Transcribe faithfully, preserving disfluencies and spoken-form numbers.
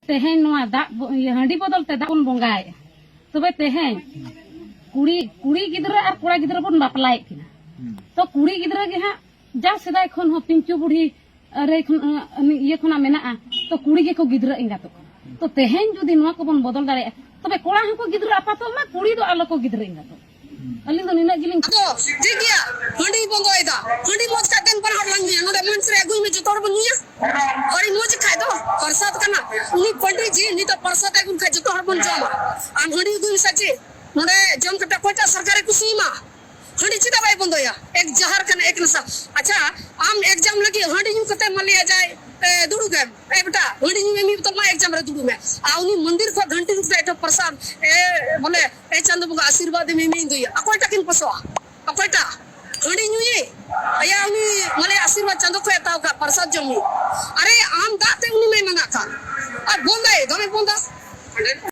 ᱛᱮᱦᱮᱧ ᱱᱚᱣᱟ ᱫᱟᱜ ᱵᱚ- ᱤᱭᱟᱹ ᱦᱟᱺᱰᱤ ᱵᱚᱫᱚᱞ ᱛᱮ ᱫᱟᱜ ᱵᱚᱱ ᱵᱚᱸᱜᱟᱭᱮᱫᱼᱟ᱾ ᱛᱚᱵᱮ ᱛᱮᱦᱮᱧ ᱠᱩᱲᱤ ᱠᱩᱲᱤ ᱜᱤᱫᱽᱨᱟᱹ ᱟᱨ ᱠᱚᱲᱟ ᱜᱤᱫᱽᱨᱟᱹ ᱵᱚᱱ ᱵᱟᱯᱞᱟᱭᱮᱫ ᱠᱤᱱᱟ᱾ ᱛᱚ ᱠᱩᱲᱤ ᱜᱤᱫᱽᱨᱟᱹ ᱜᱮ ᱦᱟᱸᱜ ᱡᱟᱣ ᱥᱮᱫᱟᱭ ᱠᱷᱚᱱ ᱦᱚᱸ ᱯᱤᱧᱪᱩ ᱵᱩᱲᱦᱤ ᱨᱮ ᱠᱷᱚᱱ, ᱤᱭᱟᱹ ᱠᱷᱚᱱᱟᱜ ᱢᱮᱱᱟᱜᱼᱟ᱾ ᱛᱚ ᱠᱩᱲᱤ ᱜᱮᱠᱚ ᱜᱤᱫᱽᱨᱟᱹ ᱮᱸᱜᱟᱛᱚᱜ ᱠᱟᱱᱟ᱾ ᱛᱚ ᱛᱮᱦᱮᱧ ᱡᱩᱫᱤ ᱱᱚᱣᱟ ᱠᱚᱵᱚᱱ ᱵᱚᱫᱚᱞ ᱫᱟᱲᱮᱭᱟᱜᱼᱟ, ᱛᱚᱵᱮ ᱠᱚᱲᱟ ᱦᱚᱸᱠᱚ ᱜᱤᱫᱽᱨᱟᱹ ᱟᱯᱟᱛᱚᱜ ᱢᱟ, ᱠᱩᱲᱤ ᱫᱚ ᱟᱞᱚ ᱠᱚ ᱜᱤᱫᱽᱨᱟᱹ ᱮᱸᱜᱟᱛᱚᱜ᱾ ᱟᱹᱞᱤᱧ ᱫᱚ ᱱᱤᱱᱟᱹᱜ ᱜᱮᱞᱤᱧ ᱟᱫᱚ ᱴᱷᱤᱠ ᱜᱮᱭᱟ, ᱦᱟᱺᱰᱤ ᱵᱚᱱᱫᱚᱭᱮᱫᱟ᱾ ᱦᱟᱺᱰᱤ ᱢᱚᱡᱽ ᱠᱟᱛᱮ ᱵᱟᱨ ᱦᱚᱲ ᱞᱟᱝ ᱧᱩᱭᱟ᱾ ᱱᱚᱰᱮ ᱢᱚᱧᱪ ᱨᱮ ᱟᱹᱜᱩᱭ ᱢᱮ, ᱡᱚᱛᱚ ᱦᱚᱲ ᱵᱚᱱ ᱧᱩᱭᱟ᱾ ᱟᱨ ᱢᱚᱡᱽ ᱠᱷᱟᱡ ᱫᱚ ᱯᱨᱚᱥᱟᱫ ᱠᱟᱱᱟ᱾ ᱩᱱᱤ ᱯᱚᱱᱰᱤᱛ ᱡᱤ ᱱᱤᱛᱚᱜ ᱯᱨᱚᱥᱟᱫ ᱟᱹᱜᱩ ᱠᱷᱟᱡ ᱡᱚᱛᱚ ᱦᱚᱲ ᱵᱚᱱ ᱡᱚᱢᱟ᱾ ᱟᱨ ᱦᱟᱺᱰᱤ ᱟᱹᱜᱩᱭ ᱢᱮ ᱥᱟᱪᱮ, ᱱᱚᱰᱮ ᱡᱚᱢ ᱠᱟᱛᱮ ᱚᱠᱚᱭᱴᱟᱜ ᱥᱚᱨᱠᱟᱨᱮ ᱠᱩᱥᱤᱭᱟᱢᱟ? ᱦᱟᱺᱰᱤ ᱪᱮᱫᱟᱜ ᱵᱟᱭ ᱵᱚᱱᱫᱚᱭᱟ? ᱮᱠ ᱡᱟᱦᱟᱨ ᱠᱟᱱᱟ, ᱮᱠ ᱱᱟᱥᱟ᱾ ᱟᱪᱪᱷᱟ, ᱟᱢ ᱮᱠᱡᱟᱢ ᱞᱟᱹᱜᱤᱫ ᱦᱟᱺᱰᱤ ᱧᱩ ᱠᱟᱛᱮ ᱢᱟᱱᱞᱤᱭᱟ ᱡᱟᱭ, ᱮ, ᱫᱩᱲᱩᱵ ᱮᱢ, ᱮ ᱵᱮᱴᱟ, ᱦᱟᱺᱰᱤ ᱧᱩ ᱮᱢ ᱵᱚᱛᱚᱨ ᱢᱟ, ᱮᱠᱡᱟᱢ ᱨᱮ ᱫᱩᱲᱩᱵ ᱢᱮ᱾ ᱟᱨ ᱩᱱᱤ ᱢᱚᱱᱫᱤᱨ ᱠᱷᱚᱱ ᱜᱷᱟᱱᱴᱤ ᱨᱩᱯ ᱨᱮ ᱮᱴᱟᱜ ᱯᱨᱚᱥᱟᱫ, ᱮ, ᱵᱚᱞᱮ, ᱮ ᱪᱟᱸᱫᱚ ᱵᱚᱸᱜᱟ ᱟᱥᱤᱨᱵᱟᱫᱽ ᱮᱢ ᱤᱧ ᱫᱩᱭᱟ᱾ ᱚᱠᱚᱭᱴᱟᱜ ᱠᱤᱱ ᱯᱚᱥᱚᱜᱼᱟ? ᱚᱠᱚᱭᱴᱟᱜ? ᱦᱟᱺᱰᱤ ᱧᱩᱭᱤᱡ? ᱟᱭᱟ ᱩᱱᱤ ᱢᱟᱱᱮ ᱟᱥᱤᱨᱵᱟᱫᱽ ᱪᱟᱸᱫᱚ ᱠᱷᱚᱱ ᱦᱟᱛᱟᱣ ᱠᱟᱜ ᱯᱨᱚᱥᱟᱫ ᱡᱚᱢ ᱧᱩ᱾ ᱟᱨᱮ ᱟᱢ ᱫᱟᱜ ᱛᱮ ᱩᱱᱤ ᱢᱟᱭ ᱢᱟᱸᱜᱟᱜ ᱠᱟᱱ᱾ ᱟᱨ ᱵᱚᱱᱫᱟᱭ, ᱫᱚᱢᱮ ᱵᱚᱱᱫᱟ᱾